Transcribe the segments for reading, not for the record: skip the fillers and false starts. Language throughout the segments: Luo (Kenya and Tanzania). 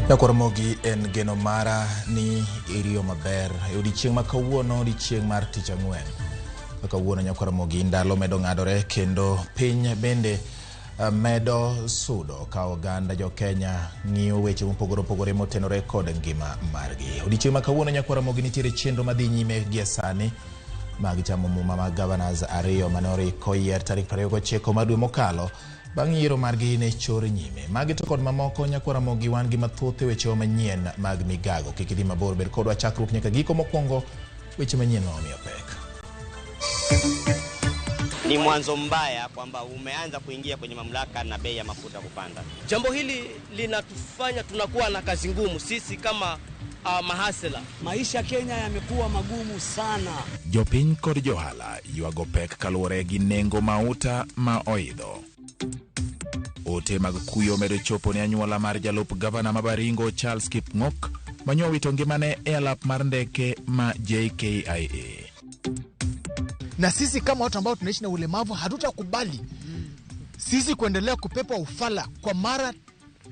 Nyakwar en geno mara ni iriyo maber e odiechieng' ma kawuono, odiechieng' mar tich ang'wen. Kawuono nyakwar Ramogi ndalo medo ng'adore kendo piny bende medo sudo ka oganda jo Kenya ng'iyo weche mopogore opogore motenore kod ngima margi. Odiechieng' ma kawuono nyakwar Ramogi nitiere chenro madhi nyime gie sani mag chamo muma mag governors ariyo mane orik oyier tarik 29 mar dwe mokalo bang' yiero margi ne chor nyime. Magi to kod mamoko nyakwar Ramogi wan gi mathoth e wechewa manyien mag migago. Kik idhi mabor, bed kodwa chakruok nyaka giko. Mokwongo weche manyien ma omiyo pek. Ni mwanzo mbaya kwamba umeanza kuingia kwenye mamlaka na bei ya mafuta kupanda. Jambo hili linatufanya tunakuwa na kazi ngumu sisi kama mahasela. Maisha Kenya yamekuwa magumu sana. Jopiny kod johala ywago pek kaluwore gi nengo mauta ma oidho. Ote mag kuyo medo chopo ne anyuola mar jalup gavana ma Baringo Charles Kipng'ok manyo wito ngimane e alap mar ndeke ma JKIA. Na sisi kama watu ambao tunaishi na ulemavu hatutakubali sisi kuendelea kupepwa ufala kwa mara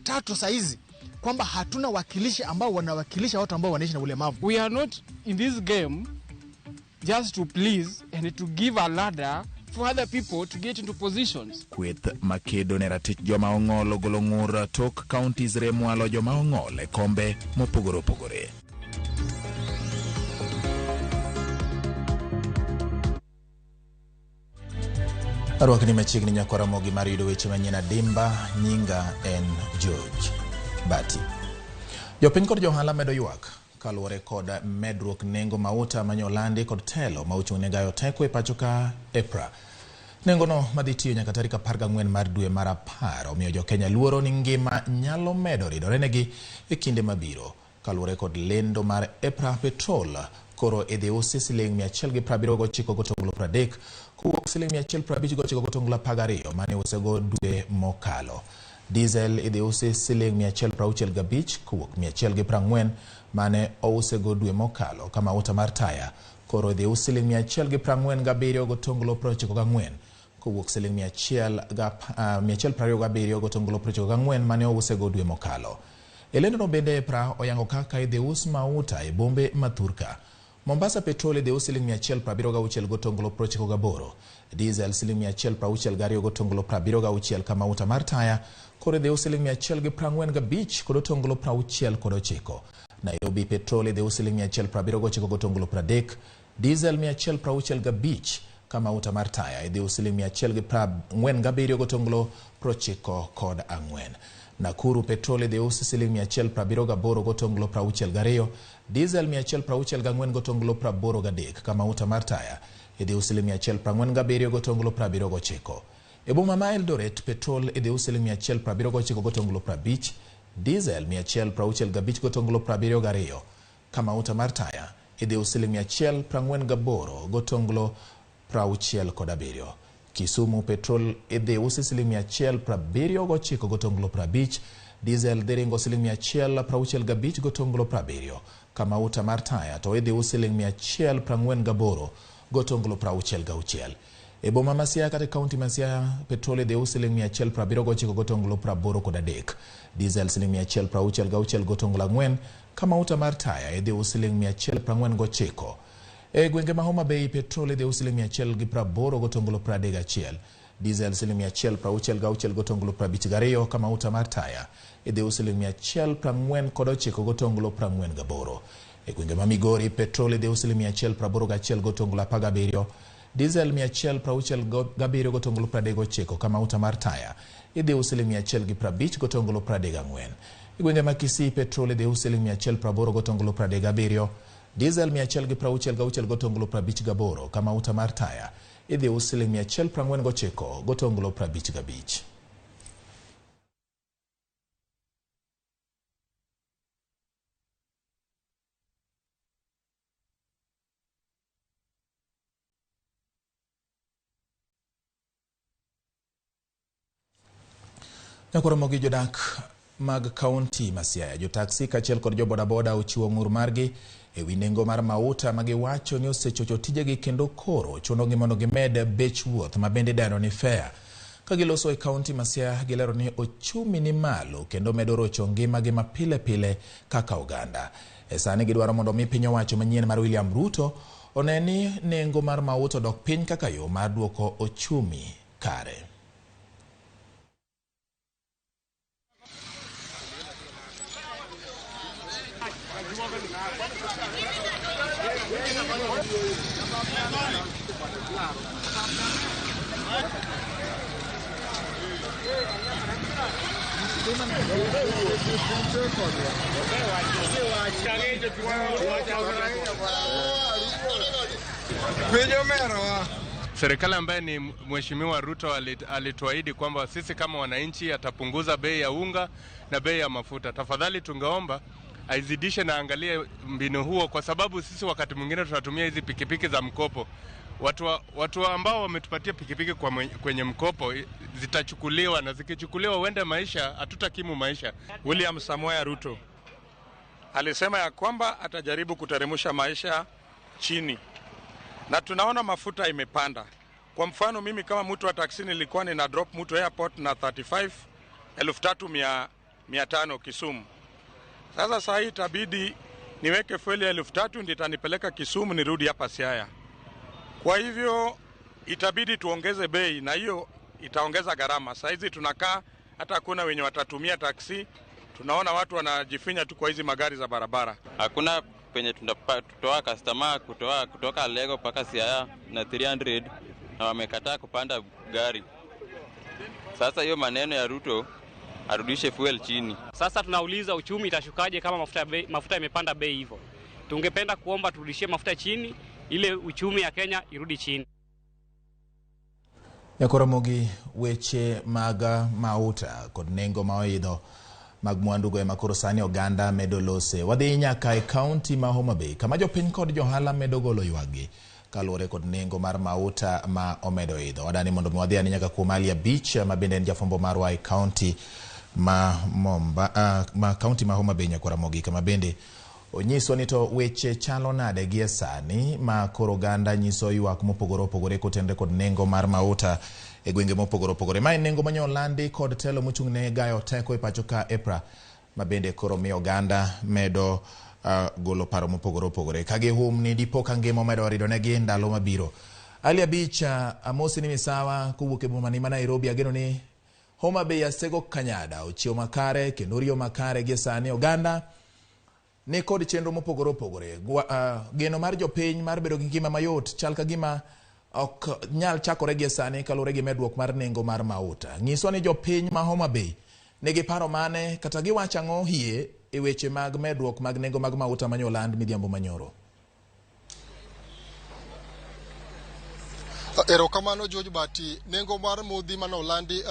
tatu saizi kwamba hatuna wakilishi ambao wanawakilisha watu ambao wanaishi na ulemavu. We are not in this game just to please and to give a ladder for other people to get into positions. Kweth makedo ne ratich joma ong'ol ogolo ng'ur tok counties remwalo joma ong'ol e kombe mopogore opogore. Arwakni machiegni nyakwar Ramogi mar yudo weche manyien adimba. Nyinga en George Bati. Jopiny kod johala medo ywak kaluwore kod medruok nengo mauta manyolandi kod telo ma ochung' ne gayo teko e pacho ka EPRA. Nengono madhi tiyo nyaka tarik 14 mar dwe mar 10 omiyo jo-Kenya luoro ni ngima nyalo medo ridore negi e kinde mabiro. Kaluwore kod lendo mar EPRA, petrol koro idhi usi siling 179.30 kowuok siling 159.12 mane usego dwe mokalo. Diesel idhi usi siling 165 kowuok 140 mane ousego dwe mokalo, ka mauta mar taya koro idhi usi siling 147.94 kowuok siling 127.94 mane ousego dwe mokalo. E lendono bende EPRA oyango kaka idhi us mauta e bombe ma thurka. Mombasa petrol idhi us siling 176.98, diesel siling 162.76, ka mauta mar taya koro idhi us siling 145.69. Nairobi petrol idhi us siling 179.30, diesel 165, ka mauta mar taya idhi us siling 147.94. Nakuru petrol idhi us siling 178.62, diesel 164.83, ka mauta mar taya idhi us siling 147.79. E boma ma Eldoret petrol idhi us siling 179.50, diesel 165.72, ka mauta mar taya idhi us siling 148.67. Kisumu petrol idhi usi siling 179.50, diesel dhi ringo siling 165.70, ka mauta mar taya to idhi usi siling 148.66. E boma ma Siaya kata kaunti ma Siaya petrol idhi usi siling 179.83, diesel siling 166.4, ka mauta mar taya idhi usi siling 149. E gwenge ma Homa Bay petrol idhi usi siling 180.31, diesel siling 166.52, ka mauta mar taya idhi usi siling 149.48. E gwenge ma Migori petrol idhi usi siling 181.17, diesel 167.39, ka mauta mar taya idhi usi siling 150.34. E gwenge ma Kisii petrol idhi usi siling 180.37, diesel 166.58, ka mauta mar taya idhi us siling 149.55. Nyakwar Ramogi jodak mag kaunti ma Siaya, jotaksi kaachiel kod jobodaboda ochiwo ng'ur margi e wi nengo mar mauta ma giwacho ni osechocho tijegi kendo koro chunogi mondo gimed bech wuoth ma bende idendo ni fare. Ka Ka giloso e kaunti ma Siaya, gilero ni ochumi ni malo kendo medo rocho ngimagi ma pile pile kaka oganda. E sani gidwaro mondo mi piny owacho manyien mar William Ruto one ni nengo mar mauta odok piny kaka yo mar duoko ochumi kare. Serikali ambaye ni Mheshimiwa Ruto alituahidi kwamba sisi kama wananchi atapunguza bei ya unga na bei ya mafuta. Tafadhali tungeomba aizidishe na angalie mbinu huo, kwa sababu sisi wakati mwingine tunatumia hizi pikipiki za mkopo. Watu ambao wametupatia pikipiki kwenye mkopo zitachukuliwa, na zikichukuliwa huenda maisha hatutakimu maisha. William Samoei Ruto alisema ya kwamba atajaribu kuteremsha maisha chini, na tunaona mafuta imepanda. Kwa mfano mimi kama mtu wa taksi nilikuwa nina drop mtu airport na 35,500 Kisumu. Sasa saa hii itabidi niweke fueli 3,000 ndio itanipeleka Kisumu nirudi hapa Siaya. Kwa hivyo itabidi tuongeze bei na hiyo itaongeza gharama. Saa hizi tunakaa hata hakuna wenye watatumia taksi, tunaona watu wanajifinya tu kwa hizi magari za barabara. Hakuna penye tunatoa customer kutoka Lego mpaka Siaya na 300 na wamekataa kupanda gari. Sasa hiyo maneno ya Ruto arudishe fuel chini. Sasa tunauliza uchumi itashukaje kama mafuta imepanda bei hivyo? Tungependa kuomba turudishie mafuta chini ile uchumi ya Kenya irudi chini. Nyakoromogi weche mag mauta kod nengo ma oidho mag mwandu go ema koro sani oganda medo lose. Wadhi nyaka e kaunti ma Homa Bay kama jopiny kod johala medo golo ywakgi kaluwore kod nengo mar mauta ma omedo idho. Wadani mondo mi wadhi ane nyaka kuom Ali Abich ma bende en jafwambo marwa e kaunti ma ma kaunti ma Homa Bay Nyakoromogi, kama bende onyiswa ni to weche chalo nade gie sani ma koro oganda nyiso ywak mopogore opogore kotenore kod nengo mar mauta e gwenge mopogore opogore. Ma en nengo mane olandi kod telo mochung' ne gayo teko e pacho ka EPRA, ma bende koro miyo oganda medo golo paro mopogore opogore ka gihum ni dipo ka ngima omedo ridonegi ndalo mabiro. Ali Abich, amosi ni misawa kowuok e boma ni ma Nairobi. Ageno ni Homa Bay Asego Kanyada ochiew makare kendo riyo makare gie sani. Oganda ni kod chenro mopogore opogore. Geno mar jopiny mar bedo gi ngima mayot chal ka gima ok nyal chakore gie sani kaluwore gi medruok mar nengo mar mauta. Nyiswa ni jopiny ma Homa Bay nigi paro mane kata giwacho ang'o hie e weche mag medruok mag nengo mag mauta mane oland midhiambo manyoro. Erokamano George Bati. Nengo mar modhi mane olandi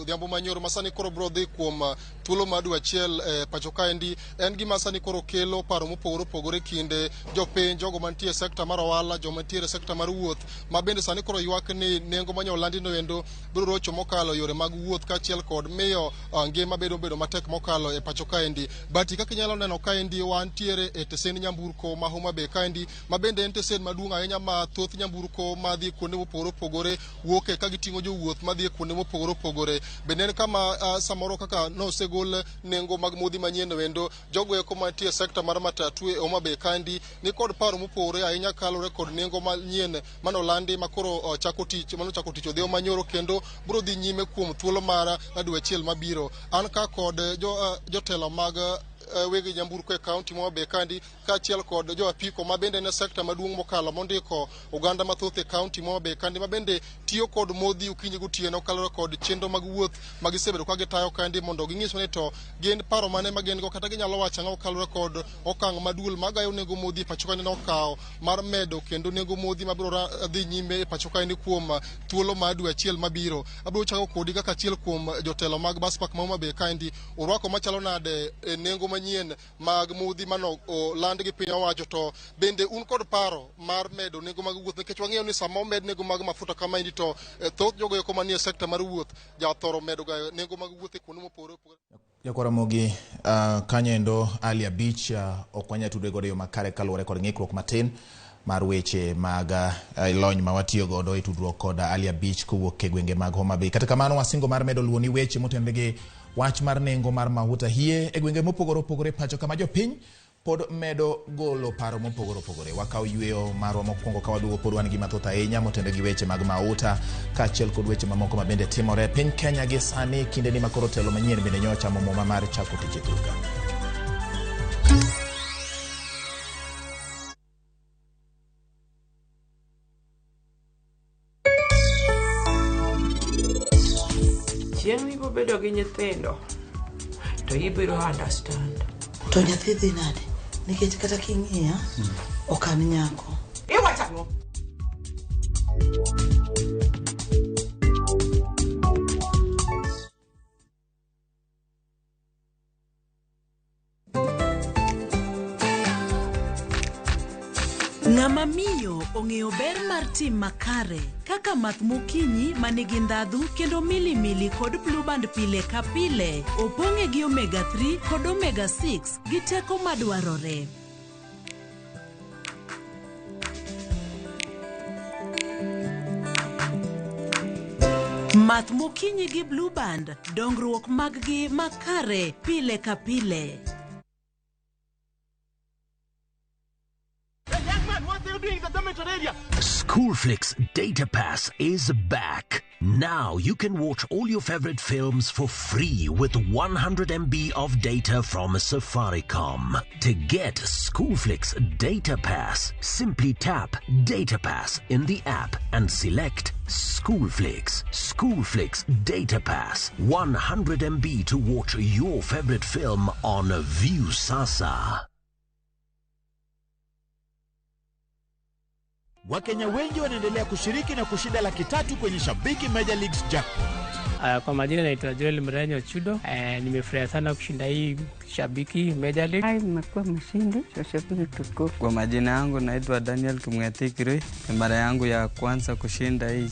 odhiambo manyoro masani koro biro dhi kuom thuolo mar dwe achiel pacho kaendi en gima sani koro kelo paro mopogore opogore kinde jopiny, jogo mantie e sekta mar ohala, joma ntiere e sekta mar wuoth, ma bende sani koro ywak ni nengo mane olandi no endo biro rocho mokalo yore mag wuoth kaachiel kod miyo ngima bedo matek mokalo e pacho kaendi. Bati, kaka inyalo neno kaendi, wantiere e tesend nyamburko ma Homa Bay kaendi, ma bende en tesend maduong' ahinya ma thoth nyamburko madhi kuonde mopogore opogore wuoke ka giting'o jowuoth madhi e kuonde mopogore opogore. Bende en kama samoro kaka nosegol nengo mag modhi manyien endo, jogo eko mantie e sekta mar matatu e Homa Bay kaendi ni kod paro mopogore ahinya kaluwore kod nengo manyien manolandi makoro chako tich manochako tich odhiambo manyoro kendo biro dhi nyime kuom thuolo mar dwe achiel mabiro. An ka kod jotelo mag wegi nyamburko e kaunti ma Homa Bay kaendi kaachiel kod jo apiko ma bende en e sekta maduong' mokalo mondiko oganda mathoth e kaunti ma Homa Bay kaendi ma bende tiyo kod modhi okinyi gotieno kaluwore kod chenro mag wuoth ma gisebedo ka gitayo kaendi mondo ging'iswa ni to gin paro mane ma gin go kata ginyalo wacho ang'o kaluwore kod okang' maduol magayo nengo modhi e pacho kaendi nokawo mar medo kendo nengo modhi mabiro dhi nyime e pacho kaendi kuom thuolo mar dwe achiel mabiro. Abiro chako kodi kaka achiel kuom jotelo mag bus park ma Homa Bay kaendi. Urwako machalo nade e nengo manyien mag modhi mano oland gi piny owacho, to bende un kod paro mar medo nengo mag wuoth nikech wang'eyo ni sama omed nengo mag mafuta kamaendi to thoth jogo eko manie sekta mar wuoth jathoro medo ga nengo mag wuoth e kuonde mopogore opogore. Jakwaromogi kanyo endo Ali Abich ok wanyal tudre godo e yo makare kaluwore kod ng'ikruok matin mar weche mag lony ma watiyo godo e tudruok kod Alia Beach kowuok e gwenge mag Homa Bay. Kata kamano wasingo mar medo luwo ni weche motenore gi wach mar nengo mar mahuta hie e gwenge mopogore opogore pacho kama jopiny pod medo golo paro mopogore opogore. Wakawo yweyo marwa mokwongo ka waduogo pod wan gi mathoth ahinya motenore gi weche mag mauta kaachiel kod weche mamoko ma bende timore e piny Kenya gi sani kinde ni makoro telo manyien bende nyo ochamo muma mar chako tich e thurka. Chieng' mibiro bedo gi nyithindo to ibiro understand. To nyathi dhi nade? Nikech kata king'iya, ok an nyako. Iwacho ang'o? Ng'ama miyo ong'eyo ber mar tim makare kaka math mokinyi ma nigi ndhadhu kendo milimili kod blueband pile ka pile opong'e gi omega 3 kod omega 6 gi teko madwarore. Math mokinyi gi blueband dongruok mag-gi makare pile ka pile. Schoolflix Data Pass is back. Now you can watch all your favorite films for free with 100 MB of data from Safaricom. To get Schoolflix Data Pass, simply tap Data Pass in the app and select Schoolflix. Schoolflix Data Pass. 100 MB to watch your favorite film on Viusasa. Wakenya wengi wanaendelea kushiriki na kushinda 300,000 kwenye Shabiki Major Leagues Jackpot. Kwa majina naitwa Joel Mrenyo Chudo. Nimefurahi sana kushinda hii Shabiki Major League. Nimekuwa mshindi wa Shabiki tukufu. Kwa majina yangu naitwa Daniel Kimweti Kirui. Ni mara yangu ya kwanza kushinda hii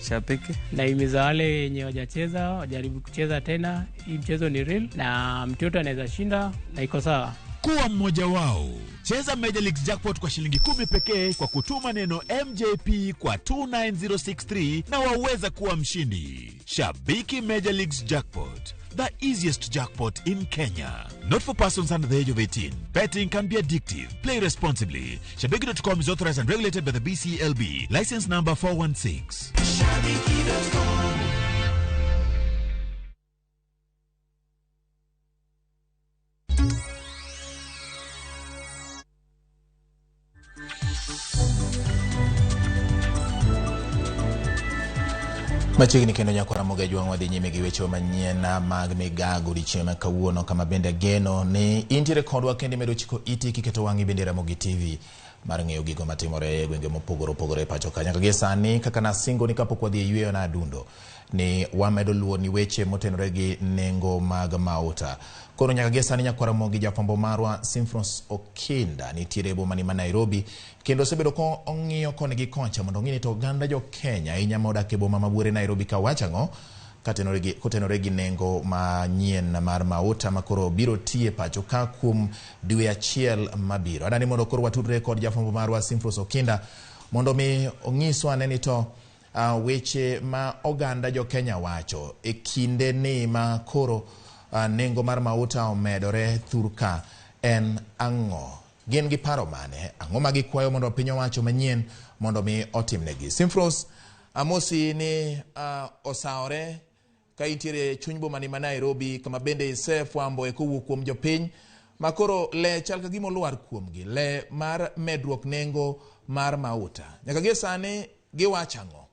Shabiki. Nahimiza wale wenye wajacheza wajaribu kucheza tena. Hii mchezo ni real na mtu yote anaweza shinda na iko sawa. Kuwa mmoja wao. Cheza Major Leagues Jackpot kwa shilingi 10 pekee kwa kutuma neno MJP kwa 29063 na waweza kuwa mshindi. Shabiki Major Leagues Jackpot, the easiest jackpot in Kenya. Not for persons under the age of 18. Betting can be addictive. Play responsibly. Shabiki.com is authorized and regulated by the BCLB. License number 416. Shabiki.com. Machiegni kendo nyakora Ramogi Ajwang' wadhi nyime gi weche manyien mag migago odiechieng' ma kawuono kama bende ageno ni intiere kodwa kendo imedo chiko iti kiketo wang'i bende Ramogi TV mar ng'eyo gigo matimore e gwenge mopogore opogore e pacho ka. Nyaka gie sani kaka nasingo ni kapok wadhi e yweyo na adundo ni wamedo luwo ni weche motenore gi nengo mag mauta. Koro nyaka gie sani nyakwara Ramogi jafwambo marwa Simfros Okinda nitiere e boma ni ma Nairobi kendo osebedo ko ong'iyo koni gi kocha mondo ong'i ni to oganda jo Kenya ahinya modak e boma ma buore Nairobi ka wacho ang'o kotenore gi nengo manyien mar mauta ma koro biro tiye pacho ka kuom dwe achiel mabiro. Adani mondo koro watudre kod jafwambo marwa Simfros Okinda mondo mi onyiswa ane ni to weche ma oganda jo Kenya wacho e kinde ni ma koro nengo mar mauta omedore thurka en ang'o? Gin gi paro mane? Ang'o ma gikwayo mondo piny owacho manyien mondo mi otimnegi? Simfros, amosi ni osawore ka intiere chuny boma ni ma Nairobi kama bende isefwambo e kowuok kuom jopiny ma koro le chal ka gima olwar kuomgi, le mar medruok nengo mar mauta. Nyaka gie sani giwacho ang'o?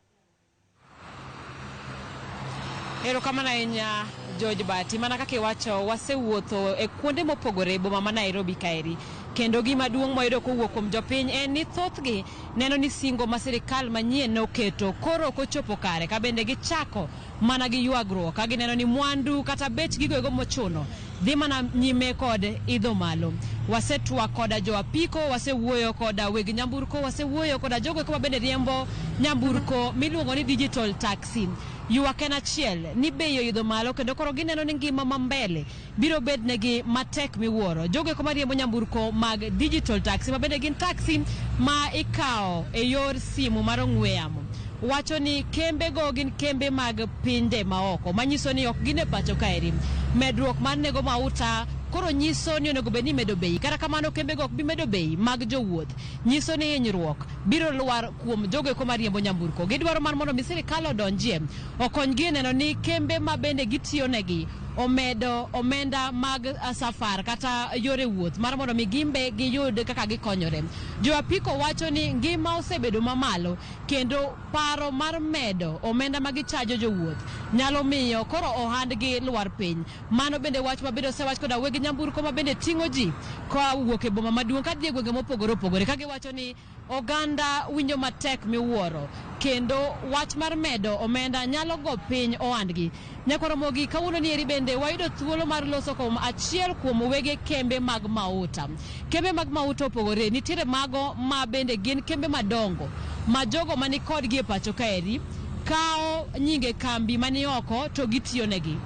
Erokamano ahinya George Bati, mana kaka iwacho wasewuotho e kuonde mopogore e boma ma Nairobi kaeri, kendo gima duong' mwayudo kowuok kuom jopiny en ni thothgi neno ni singo ma sirikal manyien noketo koro ok ochopo kare, ka bende gichako mana gi ywagruok ka gineno ni mwandu kata bech gigo ego mochuno dhi mana nyime kod idho malo. Wasetwak koda jo apiko, wasewuoyo koda weg nyamburko, wasewuoyo koda jogo eko mabende riembo nyamburko miluongo ni digital taxi. Ywak en achiel ni bei oidho malo kendo koro gineno ni ngima ma mbele biro bednegi matek miwuoro. Jogo eko mariembo nyamburko mag digital taxi ma bende gin taxi ma ikawo e yor simu mar ong'we yamo wacho ni kembego gin kembe mag pinje maoko manyiso ni ok gin e pacho kaeri. Medruok mar nengo mauta koro nyiso ni onego bed ni imedo bei. Kata kamano kembego ok bi medo bei mag jowuoth. Nyiso ni hinyruok biro lwar kuom jogo eko mariembo nyamburko. Gidwaro mar mondo mi sirikal odonjie okonygi e neno ni kembe ma bende gitiyonegi omedo omenda mag safar kata yore wuoth mar mondo mi gimbe giyud kaka gikonyore. Jo apiko wacho ni ngima osebedo mamalo kendo paro mar medo omenda ma gichajo jowuoth nyalo miyo koro ohandgi lwar piny. Mano bende wach ma bende osewach koda weg nyamburko ma bende ting'o ji koa wuok e boma maduong' kadhi e gwenge mopogore opogore ka giwacho ni oganda winjo matek miwuoro kendo wach mar medo omenda nyalo go piny ohandgi. Nyakoromogi kawuono ni eri bende wayudo thuolo mar loso kuom achiel kuom wege kembe mag mauta. Kembe mag mauta opogore, nitiere mago ma bende gin kembe madongo ma jogo mani kodgi e pacho kaeri kawo nyinge kambi mani oko to gitiyonegi.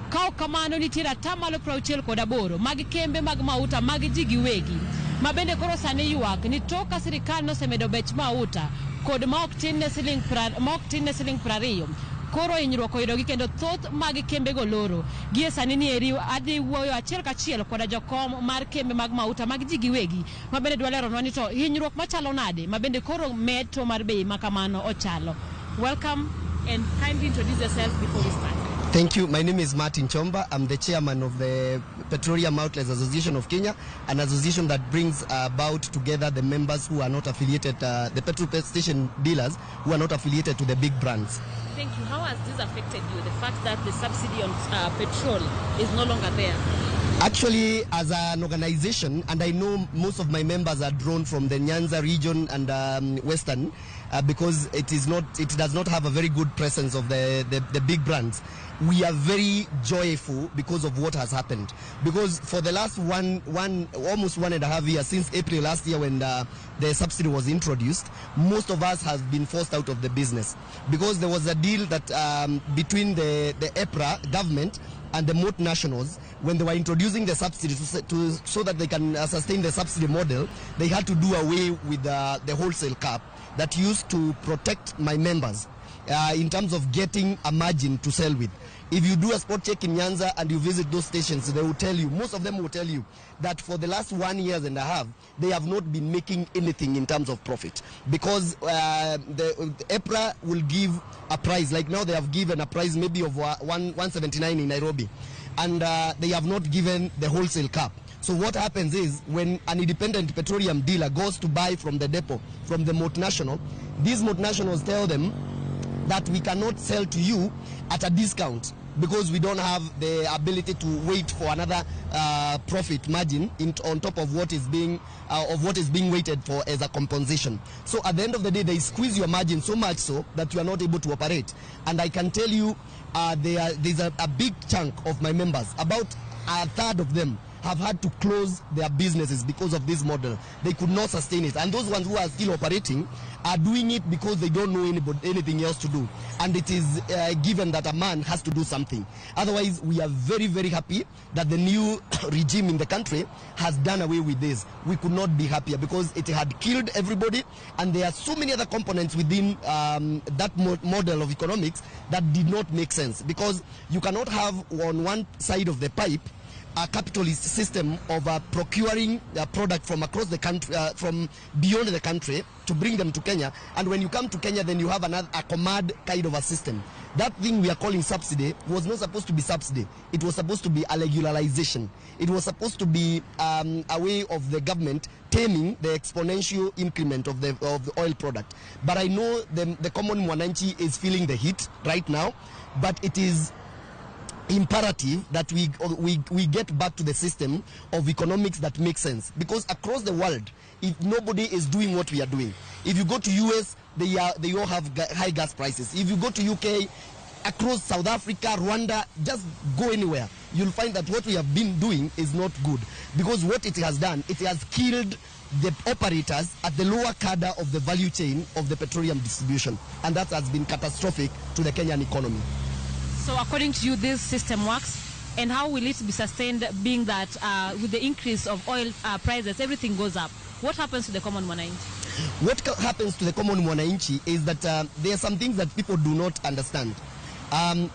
Ka ok kamano nitiere atamalo 68 mag kembe mag mauta mag ji giwegi ma bende koro sani ywak ni tok ka sirikal nosemedo bech mauta kod ma ok tin ne siling 20 koro hinyruok oyudogi kendo thoth mag kembego loro. Gie sani ni eri adhi wuoyo achiel kachiel koda jakom mar kembe mag mauta mag ji giwegi ma bende dwa leronwa ni to hinyruok machalo nade ma bende koro meto mar bei ma kamano ochalo. Welcome and kindly introduce yourself before we start. Thank you. My name is Martin Chomba. I'm the chairman of the Petroleum Outlets Association of Kenya, an association that brings about together the members who are not affiliated, the petrol station dealers who are not affiliated to the big brands. Thank you. How has this affected you, the fact that the subsidy on petrol is no longer there? Actually, as an organization, and I know most of my members are drawn from the Nyanza region and Western, because it does not have a very good presence of the big brands. We are very joyful because of what has happened. Because for the last almost 1.5 years, since April last year when the subsidy was introduced, most of us have been forced out of the business. Because there was a deal that between the EPRA government and the multinationals, when they were introducing the subsidy so that they can sustain the subsidy model, they had to do away with the wholesale cap that used to protect my members in terms of getting a margin to sell with. If you do a spot check in Nyanza and you visit those stations, they will tell you, most of them will tell you, that for the last 1.5 years, they have not been making anything in terms of profit. Because the EPRA will give a price, like now they have given a price maybe of 179 in Nairobi, and they have not given the wholesale cap. So what happens is, when an independent petroleum dealer goes to buy from the depot, from the multinational, these multinationals tell them that we cannot sell to you at a discount because we don't have the ability to wait for another profit margin on top of what is being waited for as a compensation. So at the end of the day, they squeeze your margin so much so that you are not able to operate. And I can tell you, there's a big chunk of my members, about a third of them, have had to close their businesses because of this model. They could not sustain it. And those ones who are still operating are doing it because they don't know anything else to do. And it is given that a man has to do something. Otherwise, we are very, very happy that the new regime in the country has done away with this. We could not be happier because it had killed everybody. And there are so many other components within that model of economics that did not make sense, because you cannot have on one side of the pipe a capitalist system of procuring a product from across the country, from beyond the country, to bring them to Kenya. And when you come to Kenya, then you have another a command kind of a system. That thing we are calling subsidy was not supposed to be subsidy. It was supposed to be a regularization. It was supposed to be a way of the government taming the exponential increment of the oil product. But I know the common mwananchi is feeling the heat right now, but it is imperative that we get back to the system of economics that makes sense. Because across the world, if nobody is doing what we are doing, if you go to US, they all have high gas prices. If you go to UK, across South Africa, Rwanda, just go anywhere, you'll find that what we have been doing is not good. Because what it has done, it has killed the operators at the lower cadre of the value chain of the petroleum distribution. And that has been catastrophic to the Kenyan economy. So according to you, this system works? And how will it be sustained, being that with the increase of oil prices, everything goes up? What happens to the common mwananchi? What happens to the common mwananchi is that there are some things that people do not understand.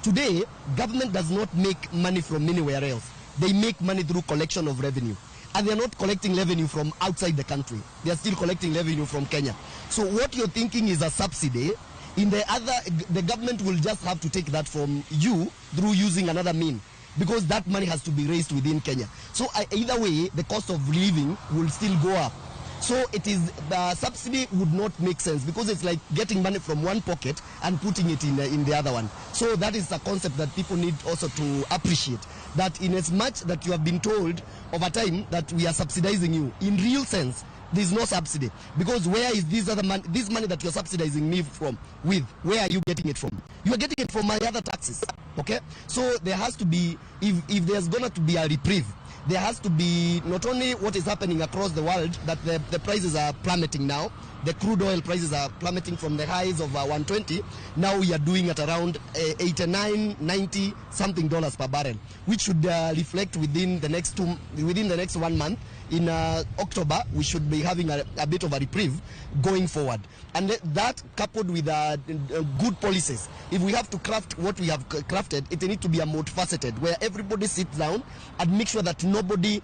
Today, government does not make money from anywhere else. They make money through collection of revenue. And they are not collecting revenue from outside the country. They are still collecting revenue from Kenya. So what you're thinking is a subsidy. In the other, the government will just have to take that from you through using another mean, because that money has to be raised within Kenya. So either way, the cost of living will still go up. So it is, the subsidy would not make sense, because it's like getting money from one pocket and putting it in the other one. So that is a concept that people need also to appreciate, that in as much that you have been told over time that we are subsidizing you, in real sense, there is no subsidy. Because where is this other money, this money that you're subsidizing me from, with, where are you getting it from? You are getting it from my other taxes, okay? So there has to be, if there's going to be a reprieve, there has to be not only what is happening across the world, that the prices are plummeting now. The crude oil prices are plummeting from the highs of 120. Now we are doing at around 89, 90 something dollars per barrel, which should reflect within the next 1 month. In October, we should be having a bit of a reprieve going forward. And that coupled with good policies, if we have to craft what we have crafted, it needs to be a multifaceted, where everybody sits down and make sure that nobody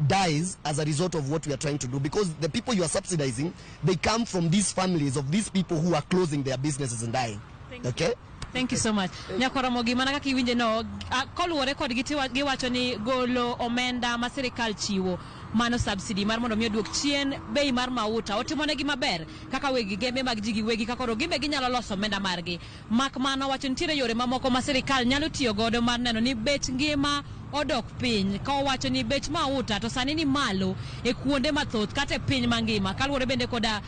dies as a result of what we are trying to do. Because the people you are subsidizing, they come from these families of these people who are closing their businesses and dying. Okay? Thank you so much. Nyakoromogi mana kaka iwinje no, koluwore kod giwacho ni golo omenda ma sirikal chiwo mano subsidy mar mondo mi oduok chien bei mar mauta otimonegi maber kaka wegi gembe mag ji giwegi ka koro gimbe ginyalo loso omenda margi. Mak mano wacho nitiere yore mamoko ma sirikal nyalo tiyo godo mar neno ni bech ngima odok piny, ka owacho ni bech mauta to sani ni malo e kuonde mathoth kata e piny mangima kaluwore bende koda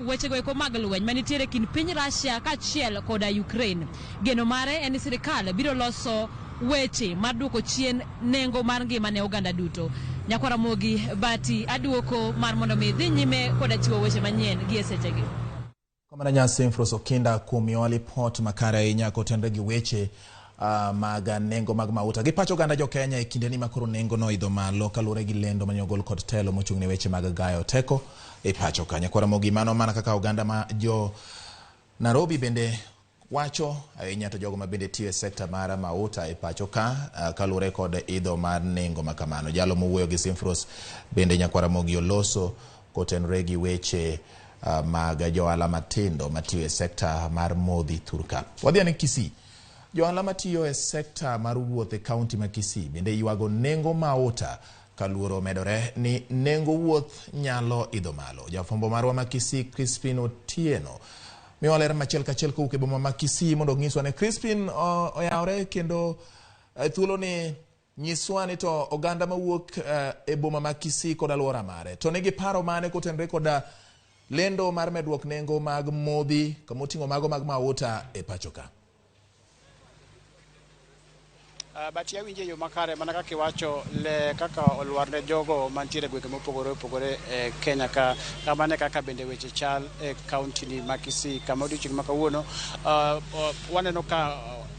wechego eko mag lweny manitiere kind piny Russia kaachiel koda Ukraine. Geno mare en ni sirikal biro loso weche mar duoko chien nengo mar ngima ne oganda duto. Nyakwaramogi Bati aduoko mar mondo mi dhi nyime koda chiwo weche manyien gi e sechegi. Kamano nyasi Mfroso Kinda kuom miyowa lipot makare ahinya kotenore gi weche mag nengo mag mauta gi pacho oganda jo Kenya e kindeni ma koro nengo no idho malo kaluwore gi lendo mane ogol kod telo mochung' ne weche mag gayo teko e pacho ka. Nyakwaramogi mano mana kaka oganda ma jo Nairobi bende wacho ahinya to jogo ma bende tiyo e sekta mar mauta e pacho ka kaluwore kod idho mar nengo ma kamano. Jalo mowuoyo gi Simfros bende Nyakwaramogi oloso kotenore gi weche mag johala matindo matiyo e sekta mar modhi thurka. Wadhi ane Kisii. Johala matiyo e sekta mar wuoth e kaunti ma Kisii bende ywago nengo mauta kaluoro omedore ni nengo wuoth nyalo idho malo. Jafwambo marwa ma Kisii Crispin Otieno miwa ler machiel kachiel kowuok e boma ma Kisii mondo onyiswa ne Crispin oyawre kendo thuolo ni nyiswa ni to oganda mawuok e boma ma Kisii kod alwora mare to nigi paro mane kotenore koda lendo mar medruok nengo mag modhi kamoting'o mago mag mauta e pacho ka. But awinje yo makare mana kaka iwacho le kaka olwar ne jogo mantiere gwenge mopogore opogore e Kenya ka kamane kaka bende weche chal e kaunti ni ma Kisii kama odiochieng' ma kawuono waneno ka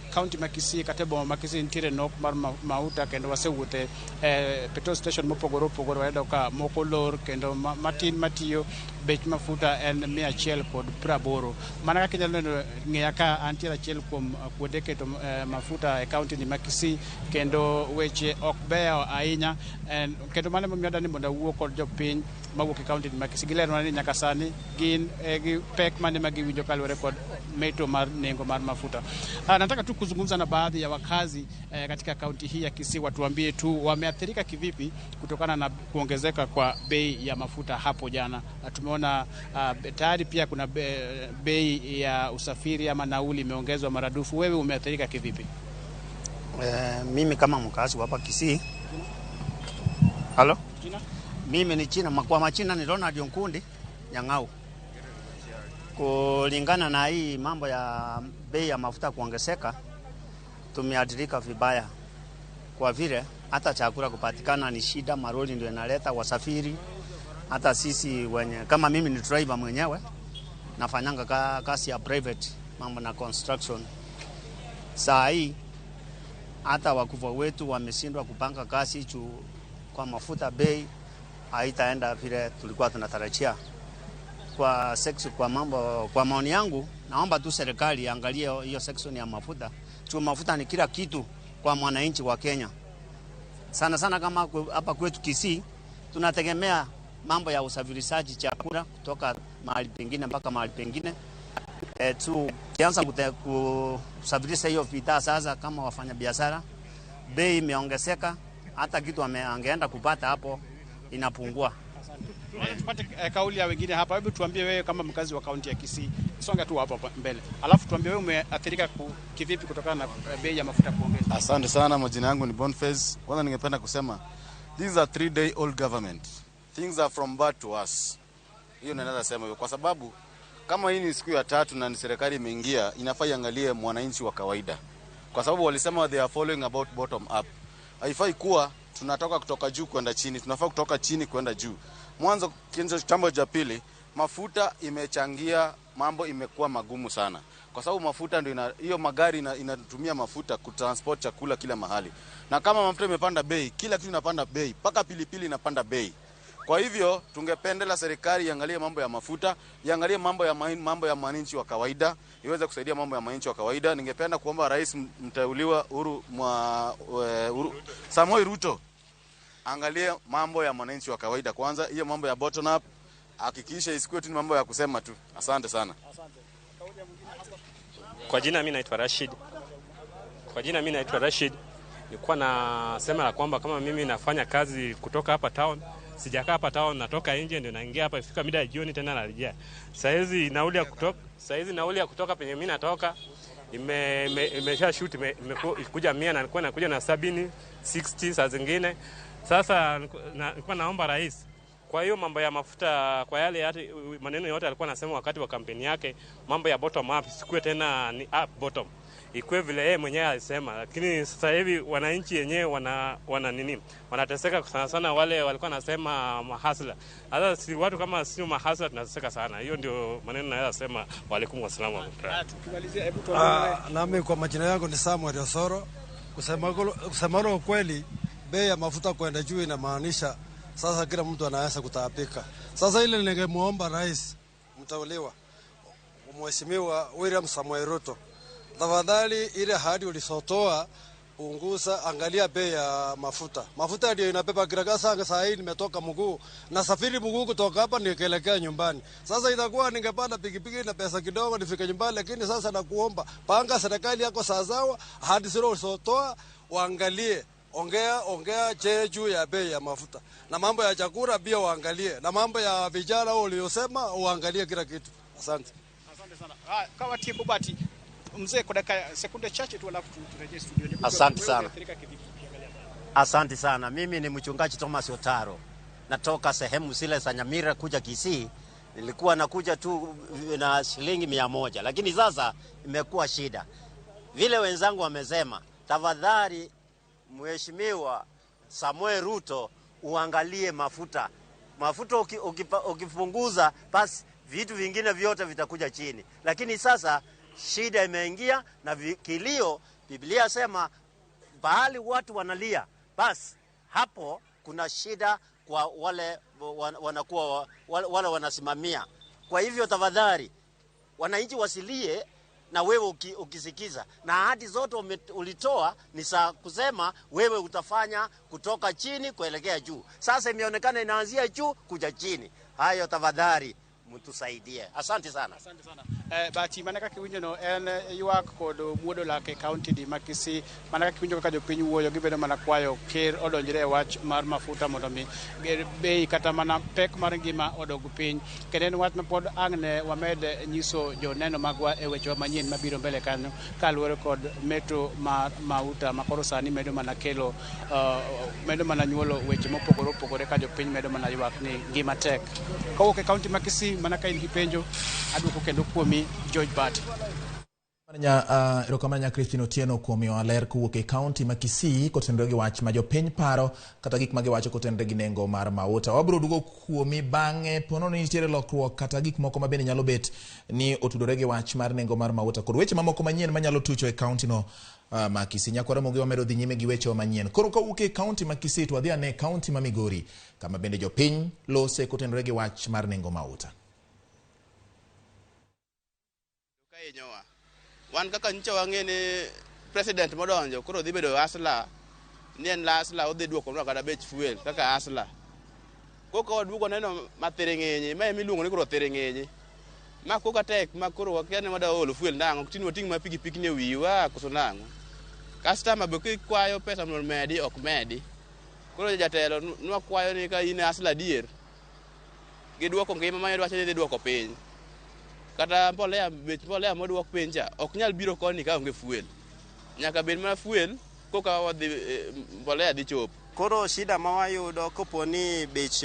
kaunti ma Kisii kata boma ma Kisii nitiere nok mar mauta kendo wasewuothe e petrol station mopogore opogore wayudo ka moko lor kendo matin matiyo bech mafuta en 180. Mana kaka inyalo neno ng'eya ka antiere achiel kuom kuonde keto mafuta e kaunti ni ma Kisii kendo weche ok beyo ahinya kendo mano emomiyo adani mondo awuo kod jopiny mawuok e kaunti ni ma Kisii gilerona ni nyaka sani gin gi pek mane ma giwinjo kaluwore kod meto mar nengo mar mafuta. Nataka tu kuzungumza na baadhi ya wakazi katika kaunti hii ya Kisii watuambie tu wameathirika kivipi kutokana na kuongezeka kwa bei ya mafuta hapo jana. Tumeona tayari pia kuna bei ya usafiri ama nauli imeongezwa maradufu. Wewe umeathirika kivipi? Mimi kama mkazi hapa Kisii. Halo? Jina? Mimi ni China, kwa machina ni Ronald Nkundi Nyang'au. Kulingana na hii mambo ya bei ya mafuta kuongezeka, tumeathirika vibaya. Kwa vile hata chakula kupatikana ni shida, maroli ndio inaleta wasafiri. Hata sisi wenye, kama mimi ni driver mwenyewe, nafanyanga kazi ya private, mambo na construction. Saa hii hata wakubwa wetu wameshindwa kupanga kazi juu kwa mafuta bei haitaenda vile tulikuwa tunatarajia. Kwa section, kwa mambo, kwa maoni yangu naomba tu serikali iangalie hiyo section ya mafuta. Juu mafuta ni kila kitu kwa mwananchi wa Kenya. Sana sana kama hapa kwetu Kisii tunategemea mambo ya usafirishaji chakula kutoka mahali pengine mpaka mahali pengine. Tukianza kusafirisha hiyo bidhaa sasa kama wafanyabiashara, bei imeongezeka, hata kitu angeenda kupata hapo inapungua. Tupate kauli ya wengine hapa. Hebu tuambie wewe kama mkazi wa kaunti ya Kisii, songa tu hapo mbele. Alafu tuambie wewe umeathirika kivipi kutokana na bei ya mafuta kuongezeka. Asante sana, majina yangu ni Boniface. Kwanza ningependa kusema this is a 3-day old government. Things are from bad to worse. Hiyo naweza sema hivyo kwa sababu kama hii ni siku ya tatu na ni serikali imeingia, inafaa iangalie mwananchi wa kawaida. Kwa sababu walisema they are following about bottom up. Haifai kuwa tunatoka kutoka juu kwenda chini, tunafaa kutoka chini kwenda juu. Mwanzo chambo cha pili, mafuta imechangia mambo imekuwa magumu sana. Kwa sababu mafuta ndio hiyo magari inatumia mafuta kutransport chakula kila mahali. Na kama mafuta imepanda bei, kila kitu inapanda bei, paka pilipili inapanda bei. Kwa hivyo tungependela serikali iangalie mambo ya mafuta, iangalie mambo ya mwananchi wa kawaida, iweze kusaidia mambo ya mwananchi wa kawaida. Ningependa kuomba Rais mteuliwa Uhuru Samoei Ruto angalie mambo ya mwananchi wa kawaida kwanza, hiyo mambo ya bottom up hakikisha isikuwe tu mambo ya kusema tu. Asante sana. Asante. Kwa jina mimi naitwa Rashid. Nilikuwa nasema la kwamba kama mimi nafanya kazi kutoka hapa town, sijakaa hapa town, natoka nje ndio naingia hapa, ifika mida ya jioni tena narejea. Saizi nauli ya kutoka penye mimi natoka imesha shoot, imekuja 100 na nilikuwa nakuja na 70, 60 saa zingine. Sasa nilikuwa naomba rais, kwa hiyo mambo ya mafuta, kwa yale yote maneno yote alikuwa anasema wakati wa kampeni yake, mambo ya bottom up sikuwe tena ni up bottom, ikuwe vile yeye mwenyewe alisema. Lakini sasa hivi wananchi wenyewe wana nini, wanateseka sana sana, wale walikuwa nasema mahasla. Sasa si watu kama sio mahasla tunateseka sana. Hiyo ndio maneno naweza sema. Wa alaikum wasalamu wa rahmatullah. Tukimalizia, hebu tuambie. Nami kwa majina yangu ni Samuel Osoro. Kusema ukweli, bei ya mafuta kwenda juu inamaanisha sasa kila mtu anaanza kutaabika. Sasa ile ningemuomba Rais mteuliwa Mheshimiwa William Samoei Ruto, tafadhali ile ahadi ulisotoa punguza, angalia bei ya mafuta. Mafuta ndio inabeba kila kasa. Saa hii nimetoka mguu, nasafiri mguu kutoka hapa nikielekea nyumbani. Sasa itakuwa ningepanda pikipiki na pesa kidogo nifike nyumbani, lakini sasa nakuomba panga serikali yako sawasawa, ahadi zile ulisotoa waangalie. Ongea je juu ya bei ya mafuta. Na mambo ya chakula pia uangalie. Na mambo ya vijana uliosema uangalie kila kitu. Asante. Asante sana. Kawa tieko bati mzee kwa dakika sekunde chache tu alafu turejee studio. Asante sana. Asante sana. Mimi ni mchungaji Thomas Otaro. Natoka sehemu zile za Nyamira kuja Kisii. Nilikuwa nakuja tu na shilingi 100, lakini sasa imekuwa shida. Vile wenzangu wamesema, tafadhali Mheshimiwa Samuel Ruto uangalie mafuta. Mafuta ukipunguza basi vitu vingine vyote vitakuja chini. Lakini sasa shida imeingia na kilio. Biblia sema bahali watu wanalia, basi hapo kuna shida kwa wale wanakuwa wale wanasimamia. Kwa hivyo tafadhali wananchi wasilie na wewe ukisikiza. Na ahadi zote ulitoa ni za kusema wewe utafanya kutoka chini kuelekea juu. Sasa imeonekana inaanzia juu kuja chini. Hayo tafadhali mtusaidie. Asante sana. Asante sana. Bahati mana kaka iwinjo no en ywak kod muodo lake kaunti di ma Kisii. Mana kaka iwinjo kaka jopiny wuoyo gibedo mana kwayo ker odonjre e wach mar mafuta mondo mi bei kata mana pek mar ngima odog piny. Kendo en wach ma pod ang' ne wamed nyiso joneno magwa e wechewa manyien mabiro mbele kanyo kaluwore kod meto mar mauta ma koro sani medo mana kelo medo mana nyuolo weche mopogore opogore ka jopiny medo mana ywak ni ngima tek. Kowuok e kaunti ma Kisii mana ka in gi penjo aduoko kendo kuomi George Bart. Erokamano nya Christine Otieno kuom miyowa ler kowuok e kaunti ma Kisii kotenore gi wach ma jopiny paro kata gik ma giwacho kotenore gi nengo mar mauta. Wabiro duogo kuomi bang'e pono ni nitiere lokruok kata gik moko ma bende nyalo bet ni otudore gi wach mar nengo mar mauta kod weche mamoko manyien manyalo tucho e kaunti no ma Kisii. Nyakwar Ramogi wamedo dhi nyime gi weche manyien. Koro kawuok e kaunti ma Kisii to wadhi ane e kaunti ma Migori kama bende jopiny lose kotenore gi wach mar nengo mauta. Kahinyowa. Wan kaka nyicha wang'e ni president modonjo koro dhi bedo asla ni en asla odhi duokonwa kata bech fuel kaka asla. Koka waduogo neno mathiring'inyi ma ema iluongo ni koro thiring'inyi. Ma koka tek ma koro wakia ni wada olo fuel nang'o tinde wating' ma pikipiki ni e wiwa koso nang'o. Customer be kikwayo pesa mondo omedi ok medi. Koro jatelo nwakwayo ni ka in asla adier giduoko ngima ma idwacho ni idhi duoko piny. Kata mbolea, bech mbolea moduok piny cha ok nyal biro koni ka onge fuel. Nyaka bed mana fuel koka wadhi mbolea dhi chopo. Koro shida ma wayudo kopo ni bech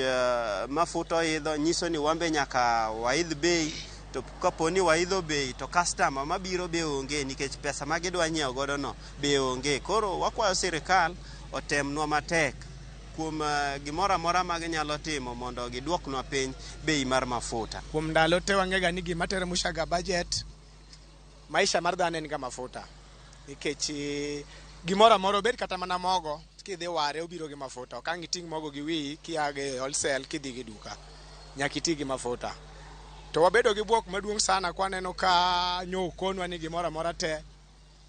mafuta oidho nyiso ni wambe nyaka waidh bei, to kapo ni waidho bei to customer mabiro be onge nikech pesa ma gidwa nyiewo godo no be onge. Koro wakwayo sirikal otemnwa matek kuom gimoro amora ma ginyalo timo mondo giduoknwa piny bei mar mafuta. Kuom ndalo te wang'ega ni gima teremushaga budget maisha mar dhano en ga mafuta. Nikech gimoro amora obed kata mana mogo kidhi ware obiro gi mafuta. Ok ang' iting' mogo gi wiyi kia gi wholesale kidhi gi duka. Nyaka iti gi mafuta. To wabedo gi bwok maduong' sana kwaneno ka nyo okonwa ni gimoro amora te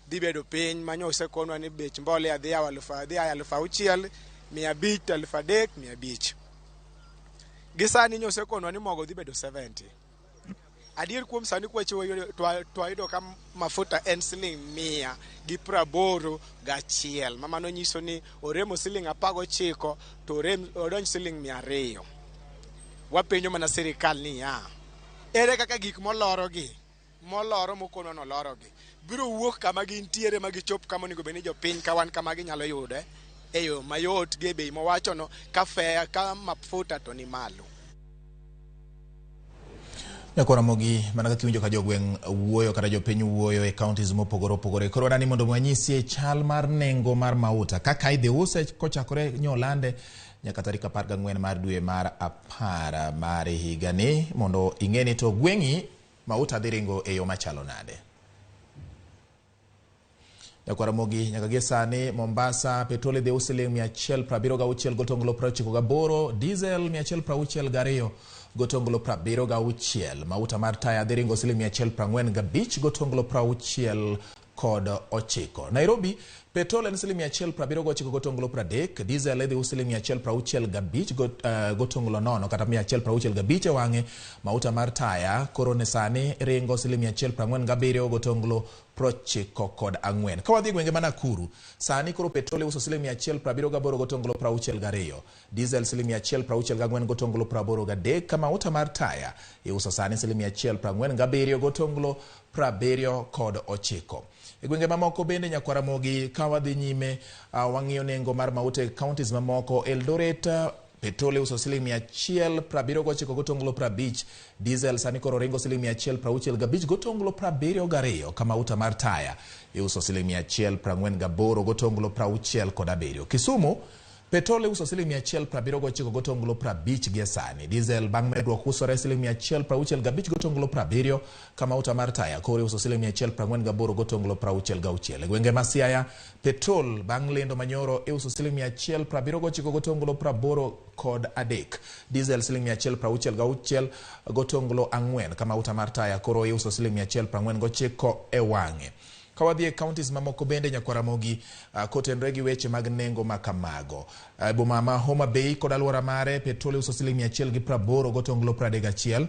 dhi bedo piny ma nyo osekonwa ni bech mbolea dhi yawo dhi aya 6,500 to 3,500. Gi sani nyo osekonwa ni mogo dhi bedo 70. Adier kuom sani kwachiwo to wayudo ka mafuta en siling 181, ma mano nyiso ni oremo siling 19 to odonj siling 200. Wapenjo mana sirikal niya, ere kaka gik molorogi, moloro mokonwa nolorogi, biro wuok kama gintiere ma gichop kama onego bed ni jopiny ka wan kama ginyalo yude e yo mayot gi e bei mowachono ka fea ka mafuta to ni malo. Nyakwar Ramogi, mana kaka iwinjo ka jogweng' wuoyo kata jopiny wuoyo e counties mopogore opogore. Koro wadani mondo wanyisie chal mar nengo mar mauta kaka idhi use kochakore nyolande nyaka tarik 14 mar dwe mar 10 mar higani mondo ing'e ni to gweng'i mauta dhi ringo e yo machalo nade. Nyakwar Ramogi, nyaka gie sani Mombasa petrol idhi us siling 176 gotonglo 98, diesel 162 gotonglo 76, mauta mar taya dhi ringo siling 145 gotonglo 69. Nairobi petrol en siling 179 gotonglo 30, diesel idhi us siling 165 gotonglo 0 kata 165 e wang'e. Mauta mar taya koro ne sani ringo siling 147 gotonglo 94. Ka wadhi gwenge ma Nakuru, sani koro petrol iuso siling 178 gotonglo 62, diesel siling 164 gotonglo 83, ka mauta mar taya iuso sani siling 147 gotonglo 79. E gwenge mamoko bende Nyakwar Ramogi, ka wadhi nyime wang'iyo nengo mar mauta e counties mamoko. Eldoret petrol iuso siling 179 gotonglo 50, diesel sani koro ringo siling 165 gotonglo 72, ka mauta mar taya iuso siling 148 gotonglo 67. Kisumu petrol iuso siling 179 gotonglo 50 gie sani, diesel bang' medruok usore siling 165 gotonglo 70, ka mauta mar taya koro iuso siling 148 gotonglo 66. E gwenge ma Siaya petrol bang' lendo manyoro iuso siling 179 gotonglo 83, diesel siling 166 gotonglo 4, ka mauta mar taya koro iuso siling 149 e wang'e. Ka wadhi e counties mamoko bende Nyakwar Ramogi, kotenore gi weche mag nengo ma kamago. Boma ma Homa Bay kod alwora mare petrol iuso siling 180 gotonglo 31,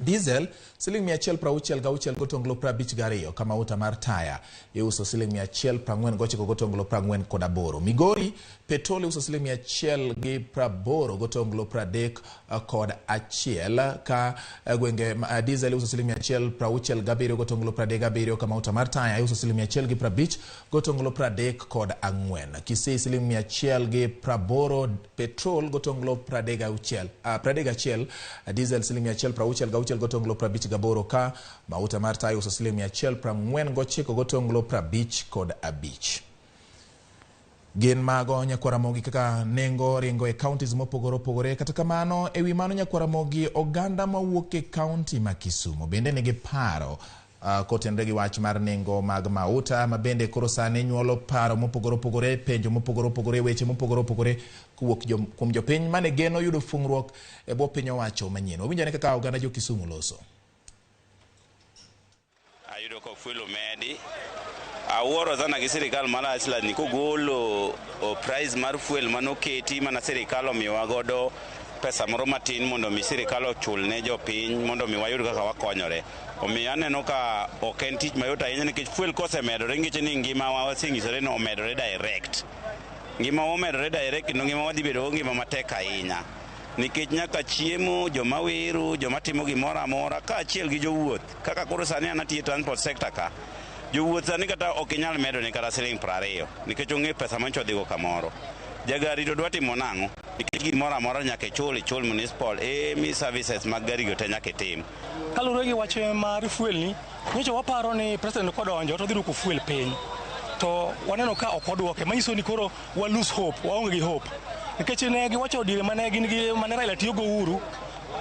diesel siling 166 gotonglo 52, ka mauta mar taya iuso siling 149 gotonglo 48. Migori petrol iuso siling 180 gotonglo 31, ka gwenge diesel iuso siling 167 gotonglo 37, ka mauta mar taya iuso siling 150 gotonglo 34. Kisii siling 180 petrol gotonglo 31, diesel siling 166 60.58 ka mauta mar taya iuso siling 149.55. Gin mago nyakwaramogi kaka nengo ringo e counties mopogore opogore. Kata kamano, ewi mano nyakwaramogi, oganda mawuok e county ma Kisumu bende nigi paro kotenore gi wach mar nengo mag mauta ma bende koro sani nyuolo paro mopogore opogore, penjo mopogore opogore, weche mopogore opogore kowuok kuom jopiny mane geno yudo fung'ruok e bwo piny owacho manyien. Wawinj ane kaka oganda jo Kisumu loso. Ayudo ka fuel omedi. Awuoro sana gi sirikal mar Iceland ni kogolo price mar fuel manoketi mana sirikal omiyowa godo pesa moro matin mondo mi sirikal ochul ne jopiny mondo mi wayud kaka wakonyore. Omiyo aneno ka ok en tich mayot ahinya nikech fuel kosemedore ngeche ni ngimawa wasenyisore ni omedore direct. Ngimawa omedore direct kendo ngimawa dhi bedo go ngima matek ahinya. Nikech nyaka chiemo, joma wero, joma timo gimoro amora kaachiel gi jowuoth. Kaka koro sani an atiyo e transport sector ka, jowuoth sani kata ok inyal medo ne kata siling 20 nikech ong'e pesa manyocha odhigo kamoro. Jagari to dwa timo nang'o? Nikech gimoro amora nyaka ichul, ichul municipal, mi services mag gari go te nyaka itim. Kaluwore gi wach mar fuel ni, nyocha waparo ni president kodonjo to odhi duoko fuel piny. To waneno ka ok oduoke, manyiso ni koro wa lose hope, waonge gi hope. Nikech ne giwacho diere mane gin gi mane Raila tiyo go Uhuru,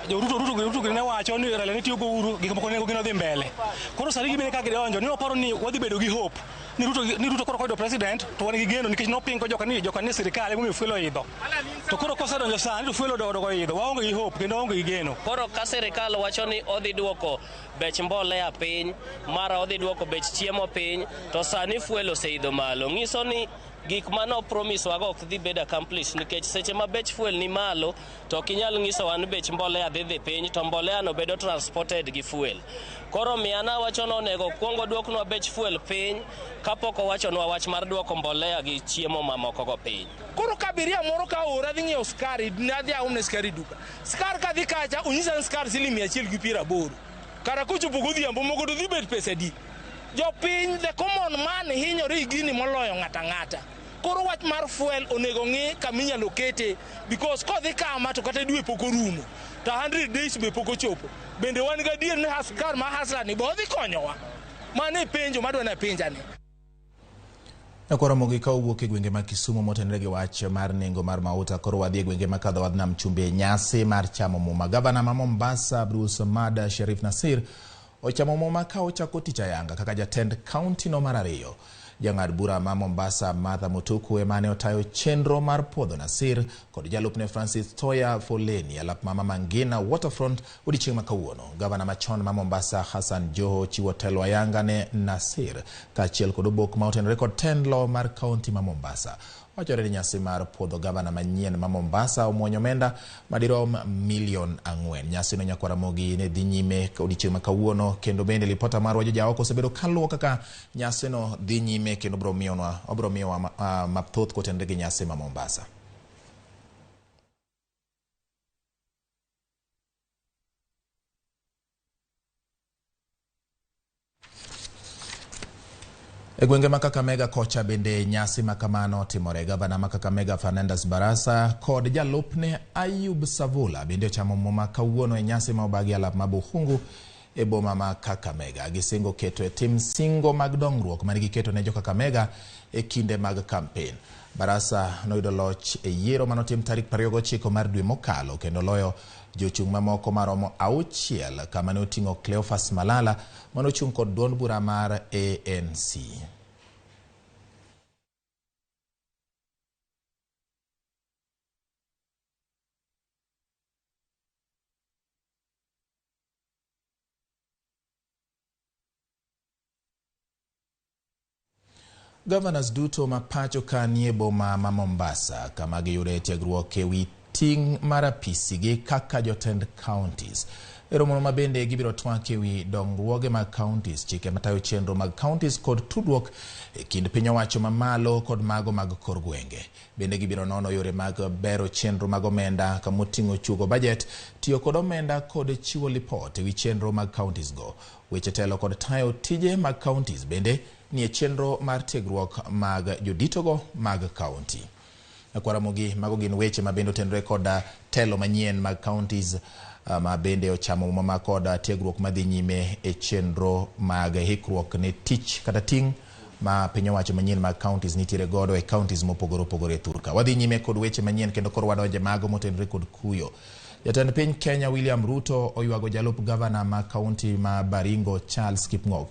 jo Ruto ne wacho ni Raila ne tiyo go Uhuru, gik moko ne gin odhi mbele. Koro sani gibende ka gidonjo, ni waparo ni wadhi bedo gi hope ni Ruto koro koyudo president to wan gi geno nikech nopingo joka ni sirikal emomiyo fuel oidho. To koro kosedonjo sani to fuel odogo oidho, waonge gi hope kendo waonge gi geno. Koro ka sirikal wacho ni odhi duoko bech mbolea piny, mara odhi duoko bech chiemo piny, to sani fuel oseidho malo. Nyiso ni gik mano promise wago ok dhi bedo accomplished nikech seche ma bech fuel ni malo to ok inyal nyisowa ni bech mbolea dhi piny to mbolea no bedo transported gi fuel. Koro miana wacho ni onego kuongo duoknwa bech fuel piny kapok owachonwa wach mar duoko mbolea gi chiemo mamoko go piny. Koro ka abiria moro ka oora dhi ng'iewo sukari, nadhi aomne sukari duka. Sukari kadhi kacha onyisa ni sukari siling 180. Kara kochopo godhiambo moko to dhi bet pesa adi? Jopiny, the common man hinyore gi gini moloyo ng'ata ng'ata. Koro wach mar fuel onego ng'i kama inyalo kete because kodhi kama to kata dwe pok orumo to 100 days be pok ochopo. Bende wan gadier ni sukari ma Hustler ni be odhi konyowa? Mano e penjo madwa ni penjani. Nyakwaramogi ka owuok e gwenge mag Kisumu motenore gi wach mar nengo mar mauta, koro wadhi e gwenge makadho wadh nam chumbi e nyasi mar chamo muma. Gavana ma Mombasa Abdul Samad Sharif Nasir ochamo muma ka ochako tich ayanga kaka jatend kaunti no mar ariyo. Jang'ad bura ma Mombasa Martha Mutuku emane otayo chenro mar puodho Nasir kod jalupne Francis Toya Foleni alap mama Mangina Waterfront odiechieng' ma kawuono. Gavana machon ma Mombasa Hassan Joho chiwo telo ayanga ne Nasir kaachiel kod obok ma otenore kod telo mar kaunti ma Mombasa. Wachore ni nyasi mar puodho gavana manyien ma Mombasa omuonyo omenda madirom milion 4. Nyasino nyakwaramogi ne dhi nyime odiechieng' ma kawuono kendo bende lipota marwa Jojaoko osebedo kaluwo kaka nyasino dhi nyime kendo obro miyowa mathoth kotenore gi nyasi ma Mombasa. E gwenge ma Kakamega kocha bende nyasi ma kamano timore. Gavana ma Kakamega Fernandes Barasa kod jalupne Ayub Savula bende ochamo muma kawuono e nyasi ma obagi alap ma Bukhungu e boma ma Kakamega. Gisingo keto e tim singo mag dongruok mane giketo ne jo Kakamega e kinde mag kampen. Barasa noyudo loch e yiero manotim tarik 29 mar dwe mokalo kendo loyo jochung' mamoko maromo 6 kama ne oting'o Cleophas Malala manochung' kod duond bura mar ANC. Governors duto ma pacho ka nie boma ma Mombasa kama giyude tiegruok e wi ting' mar apisigi kaka jotend counties. E romono ma bende gibiro twak e wi dongruoge mag counties, chike matayo chenro mag counties kod tudruok e kind piny owacho mamalo kod mago mag kor gwenge. Bende gibiro nono yore mag bero chenro mag omenda kamoting'o chugo budget, tiyo kod omenda kod chiwo lipot e wi chenro mag counties go. Weche telo kod tayo tije mag counties bende nie chenro mar tiegruok mag joditogo mag county. Nyakwaramogi, mago gin weche ma bende otenore kod telo manyien mag counties ma bende ochamo muma kod tiegruok madhi nyime e chenro mag hikruok ne tich kata ting' ma piny owacho manyien mag counties nitiere godo e counties mopogore opogore e thurka. Wadhi nyime kod weche manyien kendo koro wadonje mago motenore kod kuyo. Jatend piny Kenya William Ruto oywago jalup gavana ma kaunti ma Baringo Charles Kipng'ok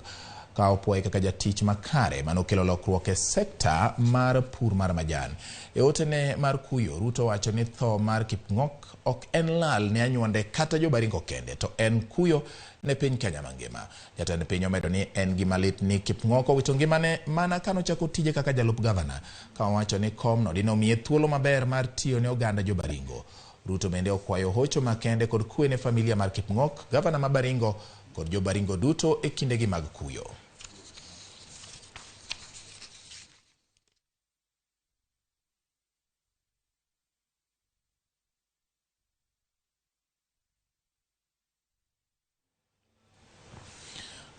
ka opuoye kaka jatich makare manokelo lokruok e sekta mar pur mar majan. E otene mar kuyo, Ruto wacho ni tho mar Kipng'ok ok en lal ne anyuonde kata jo-Baringo kende, to en kuyo ne piny Kenya mangima. Jatend piny omedo ni en gima lit ni Kipng'ok owito ngimane mana kanochako tije kaka jalup gavana, ka owacho ni komno dinomiye thuolo maber mar tiyo ne oganda jo-Baringo. Ruto bende okwayo hocho makende kod kwe ne familia mar Kipng'ok, gavana ma Baringo kod jo-Baringo duto e kindegi mag kuyo.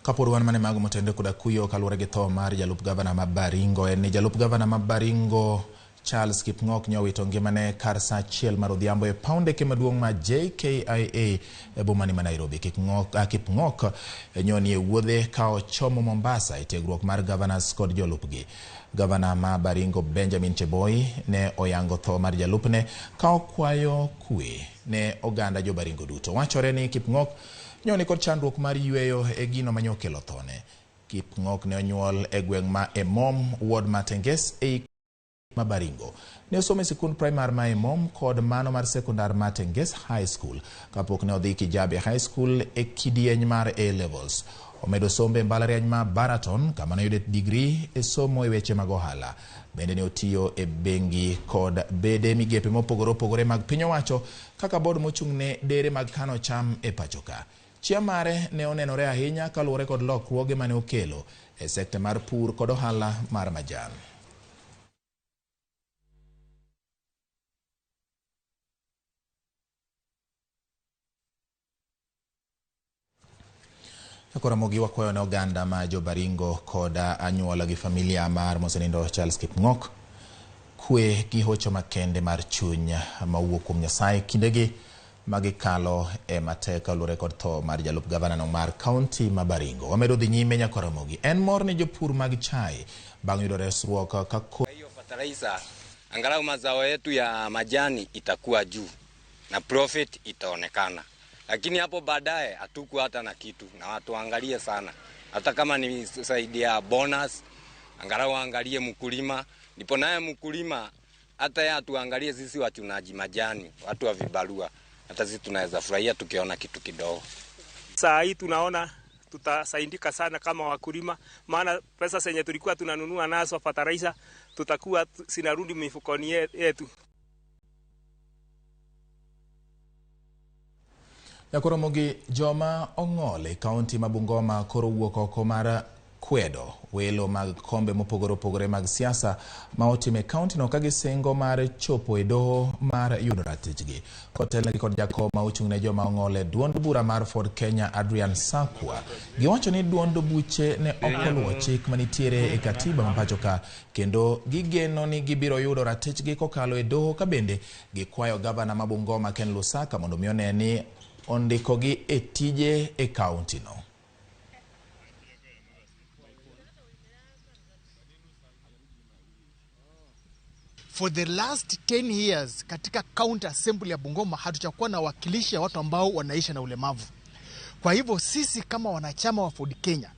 Kapod wan mane mago motenore koda kuyo kaluwore gi tho mar jalup gavana ma Baringo, en ni jalup gavana ma Baringo Charles Kipng'ok ne owito ngimane kar saa 1 mar odhiambo e paw ndeke maduong' ma JKIA e bomani ma Nairobi. Kipng'ok nyoni e wuodhe ka ochomo Mombasa e tiegruok mar governors kod jolupgi. Gavana ma Baringo Benjamin Cheboi ne oyango tho mar jalupne ka okwayo kwe ne oganda jo Baringo duto. Wachore ni Kipng'ok nyoni kod chandruok mar yweyo e gino manyokelo thone. Kipng'ok ne onyuol e gweng' ma Emom, ward ma Tenges ei ma Baringo. Ne osomo e sikund primar ma Emom kod mano mar sekondar ma Tenges High School kapok ne odhi Kijabe High School e kidieny mar A levels. Omedo sombe e mbalariany ma Baraton kama ne oyude digri e somo e weche mag ohala. Bende ne otiyo e bengi kod bede migepe mopogore opogore mag piny owacho kaka board mochung' ne dere mag kano cham e pacho ka. Chia mare ne onenore ahinya kaluwore kod lokruoge mane okelo e sekta mar pur kod ohala mar majan. Koro wakwayo ne oganda ma jo Baringo kod anyuola gi familia mar mosenindo Charles Kipng'ok kwe gi hocho makende mar chuny mawuok kuom Nyasaye kindegi magikalo e matek kaluwore kod tho mar jalup gavana no mar kaunti ma Baringo. Wamedo dhi nyime nyaka Ramogi. En mor ni jopur mag chai bang' yudo resruok ka hiyo fertilizer, angalau mazao yetu ya majani itakuwa juu na profit itaonekana. Lakini hapo baadaye hatukuwa hata na kitu, na watu waangalie sana. Hata kama ni saidia bonus, angalau waangalie mkulima, ndipo naye mkulima hata yeye atuangalie sisi wachunaji majani, watu wa vibarua. Hata sisi tunaweza furahia tukiona kitu kidogo. Saa hii tunaona tutasaidika sana kama wakulima, maana pesa zenye tulikuwa tunanunua nazo fertilizer tutakuwa zinarudi mifukoni yetu. Nyakoromogi joma ong'ol e kaunti ma Bungoma koro wuok oko mar kwedo welo mag kombe mopogore opogore mag siasa ma otime kaunti no ka gisingo mar chopo e doho mar yudo ratichgi. Kotelnegi kod jakom ma ochung' ne joma ong'ol e duond bura mar Ford Kenya Adrian Sakwa, giwacho ni duond buche ne ok oluwo chik manitiere e katiba ma pacho ka, kendo gigeno ni gibiro yudo ratichgi kokalo e doho, ka bende gikwayo gavana ma Bungoma Ken Lusaka mondo mi one ni ondikogi e tije e kaunti no. For the last 10 years katika county assembly ya Bungoma hatujakuwa na wakilishi ya watu ambao wanaishi na ulemavu. Kwa hivyo sisi kama wanachama wa Ford Kenya,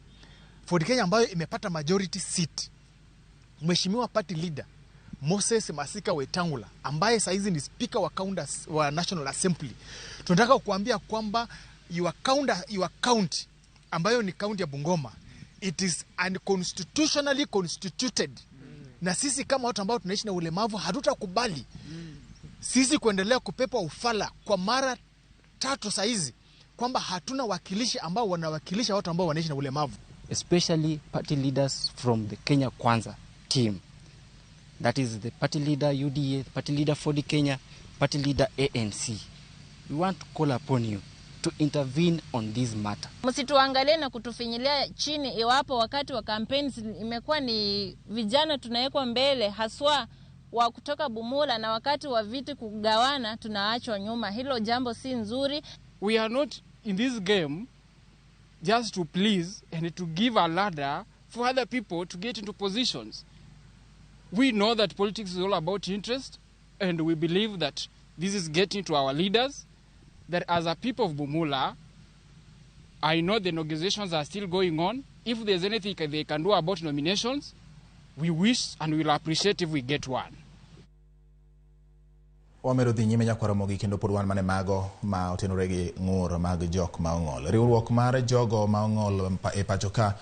Ford Kenya ambayo imepata majority seat, Mheshimiwa party leader Moses Masika Wetangula ambaye saizi ni speaker wa county wa National Assembly, tunataka kuambia kwamba your county ambayo ni county ya Bungoma, it is unconstitutionally constituted. Na sisi kama watu ambao tunaishi na ulemavu hatutakubali sisi kuendelea kupepa ufala kwa mara tatu saizi kwamba hatuna wakilishi ambao wanawakilisha watu ambao wanaishi na ulemavu. Especially party leaders from the Kenya Kwanza team. That is the party leader UDA, the party leader Ford Kenya, party leader ANC. We want to call upon you to intervene on this matter. Msituangalie na kutufinyilia chini iwapo wakati wa campaigns imekuwa ni vijana tunawekwa mbele haswa wa kutoka Bumula, na wakati wa viti kugawana tunaachwa nyuma. Hilo jambo si nzuri. We are not in this game just to please and to give a ladder for other people to get into positions. We know that politics is all about interest, and we believe that this is getting to our leaders, that as a people of Bumula, I know the negotiations are still going on. If there's anything they can do about nominations, we wish and will appreciate if we get one. Wamedo dhi nyime nyaka Ramogi kendo pod wan mane mago ma otenore gi ng'ur mag jok ma ong'ol. Riwruok mar jogo ma ong'ol e pacho ka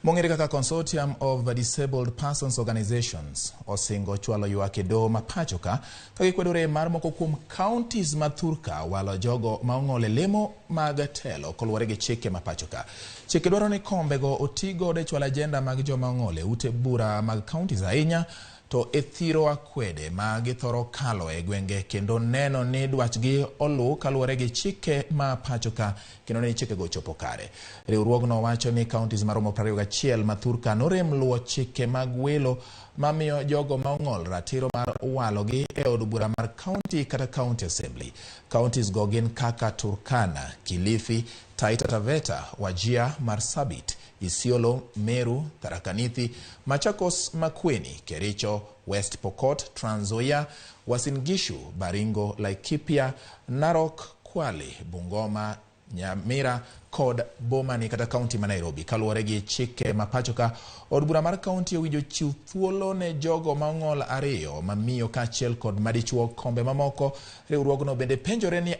mong'ere kaka Consortium of Disabled Persons Organizations osingo chwalo ywak e doho ma pacho ka ka gikwedo rem mar moko kuom counties ma thurka walo jogo ma ong'ol e lemo mag telo koluwore gi chike ma pacho ka. Chike dwaro ni kombego oti godo e chwalo agenda mag joma ong'ol e ute bura mag counties ahinya to e thiro akwede ma githoro kalo e gwenge kendo neno ni dwachgi oluw kaluwore gi chike ma pacho ka kendo ni chikego chopo kare. Riwruogno wacho ni counties maromo 21 ma thurka norem luwo chike mag welo mamiyo jogo ma ong'ol ratiro mar walogi e od bura mar county kata county assembly. Counties go gin kaka Turkana, Kilifi, Taita Taveta, Wajir, Marsabit, Isiolo, Meru, Tharaka Nithi, Machakos, Makueni, Kericho, West Pokot, Trans Nzoia, Uasin Gishu, Baringo, Laikipia, Narok, Kwale, Bungoma, Nyamira kod Bomani kata kaunti ma Nairobi. Kaluwore gi chike ma pacho ka, od bura mar kaunti owinjo chiw thuolo ne jogo ma ong'ol ariyo mamiyo kaachiel kod madichuo kombe mamoko. Riwruogno bende penjore ni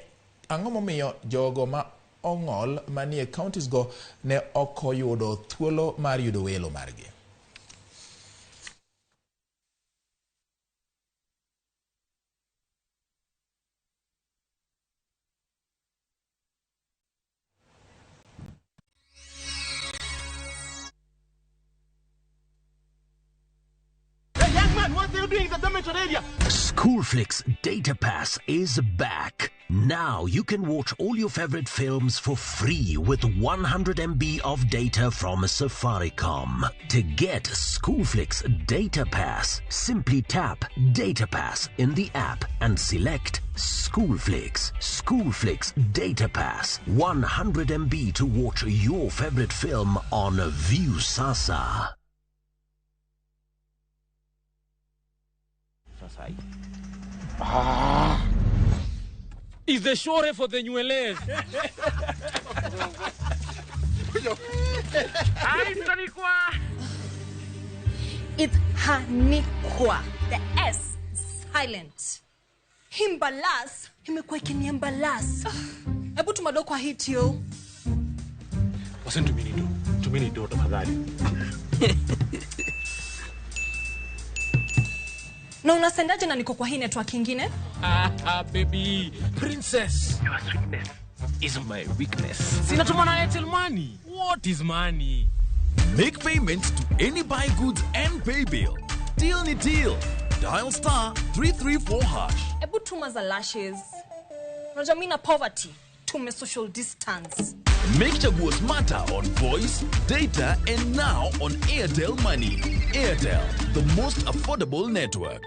ang'o momiyo jogo ma ong'ol manie counties go ne ok oyudo thuolo mar yudo welo margi. What are you doing in the dormitory area? Schoolflix Data Pass is back. Now you can watch all your favorite films for free with 100 MB of data from Safaricom. To get Schoolflix Data Pass, simply tap Data Pass in the app and select Schoolflix. Schoolflix Data Pass, 100 MB to watch your favorite film on Viusasa. Ah. Is the shore for the nywele. It's Hanikwa. The S silent. Himbalas. Imekuwa ikiniembalas. Hebu tumado kwa hit yo. Wasentumini do. Tumini do tafadhali. Na unasendaje na niko kwa hii network ingine? Ah, baby. Princess. Your sweetness is my weakness. Sina tuma na Airtel Money. What is money? Make payments to any buy goods and pay bill. Deal ni deal. Dial star 334 hash. Ebu tuma za lashes. Unajua mimi na poverty. Tume social distance. Make Chaguo smarter on voice, data, and now on Airtel Money. Airtel, the most affordable network.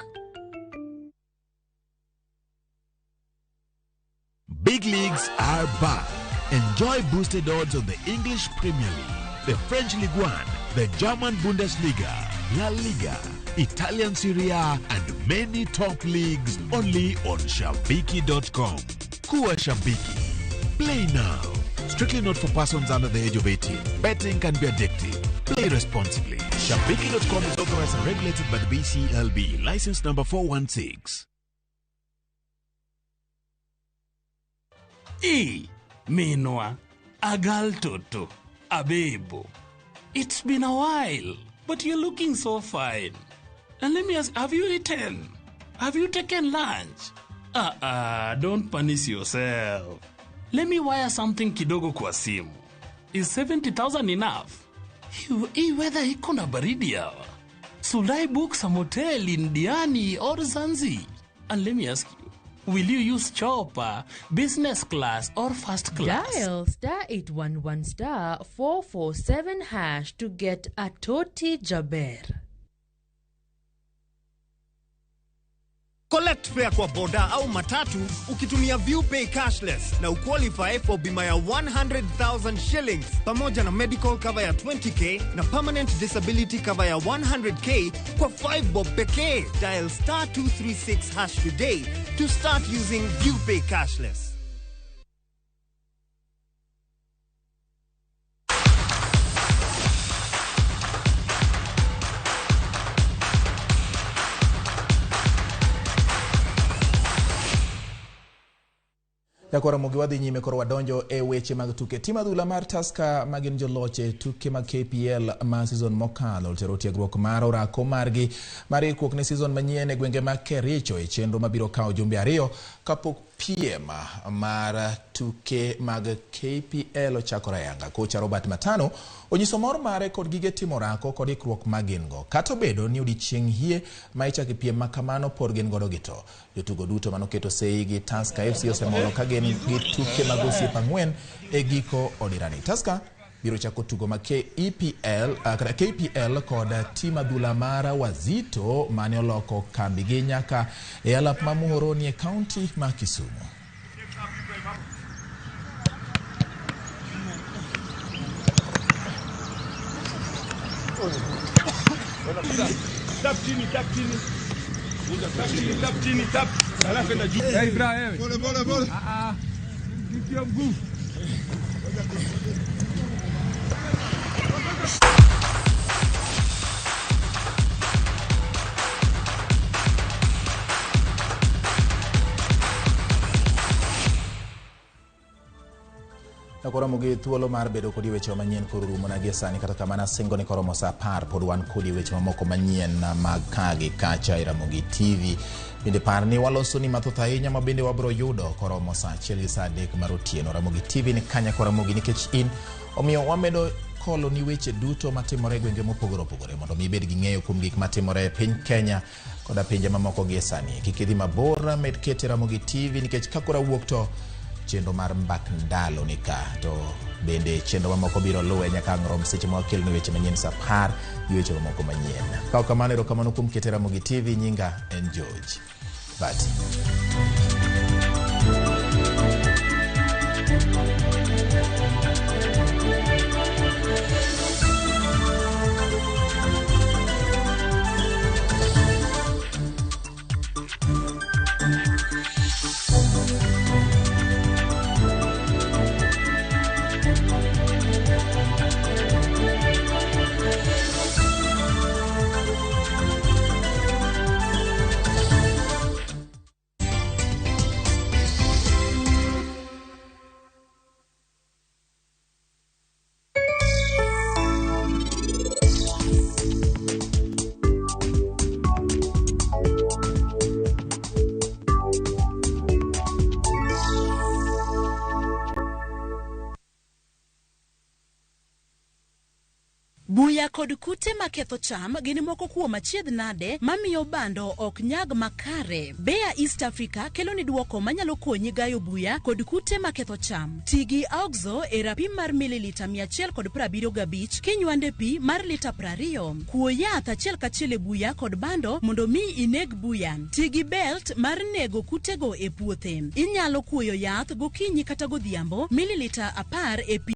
Big leagues are back. Enjoy boosted odds on the English Premier League, the French Ligue 1, the German Bundesliga, La Liga, Italian Serie A, and many top leagues only on Shabiki.com. Kuwa Shabiki. Play now. Strictly not for persons under the age of 18. Betting can be addictive. Play responsibly. Shabiki.com is authorized and regulated by the BCLB. License number 416. E, Minwa, Agal Toto, Abebo. It's been a while, but you're looking so fine. And let me ask, have you eaten? Have you taken lunch? Don't punish yourself. Let me wire something kidogo kwa simu. Is 70,000 enough? Hii weather iko na baridi hawa. Should I book some hotel in Diani or Zanzi? And let me ask you, will you use chopper, business class, or first class? Dial star 811 star 447 hash to get a Toti Jaber. Collect fare kwa boda au matatu ukitumia ViewPay cashless na uqualify for bima ya 100,000 shillings pamoja na medical cover ya 20K na permanent disability cover ya 100K kwa 5 bob pekee. Dial star 236 hash today to start using ViewPay cashless. Jakora Ramogi wadhi nyime koro wadonjo e weche mag tuke. Tim adhula mar Tusker magin joloch e tuke mag KPL ma season mokalo otero tiegruok mar orako margi mar ikruok ne season manyien e gwenge mag Kericho e chenro mabiro kawo jumbe 2 kapok piem mar tuke mag KPL ochakore ayanga. Kocha Robert Matano onyiso mor mare kod gige timo orako kod ikruok ma gin go. Kata obedo ni odiechieng' hie ma ichako piem ma kamano pod gin godo gi to. Jotugo duto manoketo sei gi Tusker FC osemolo ka gin gi tuke mag osiep 4 e giko odirani. Tusker biro chako tugo mag KEPL, kata KPL kod tim adhula mar Wazito mane oloko kambigi nyaka e alap ma Muhoroni e kaunti ma Kisumu. Tap chini, tap chini. Tap chini, tap chini, tap. Alafu enda juu. Hey, Ibrahim. Pole pole pole. Ah ah. Kitia mguu. Jakora Ramogi thuolo mar bedo kodi weche manyien koro rumo na gie sani, kata kamano asingo ni koromo saa 10 pod wan kodi weche mamoko manyien mag ka gi kacha e Ramogi TV. Bende par ni waloso ni mathoth ahinya ma bende wabiro yudo koromo saa 1 gi saa 3 mar otieno. Ramogi TV ni kanya kod Ramogi nikech in, omiyo wamedo kolo ni weche duto matimore e gwenge mopogore opogore mondo mi ibed gi ng'eyo kuom gik matimore e piny Kenya koda pinje mamoko gie sani. Kik idhi mabor, med kete Ramogi TV nikech ka koro awuok to chenro mar mbak ndalo ni ka, to bende chenro mamoko biro luwe nyaka ang' rom seche ma wakelni weche manyien saa 10 gi weche mamoko manyien. Ka ok kamano, erokamano kuom kete Ramogi TV. Nyinga en George Bati. Buya kod kute maketho cham gin moko kuom achiedh nade mamiyo bando ok nyag makare. Bayer East Africa kelo ni duoko manyalo konyi gayo buya kod kute maketho cham. Ti gi Auxo e rapim mar mililita 175 kinywande pi mar lita 20. Kuo yath achiel kachiel e buya kod bando mondo mi ineg buya. Ti gi belt mar nego kutego e puothe. Inyalo kuoyo yath gokinyi kata godhiambo mililita 10 e pi.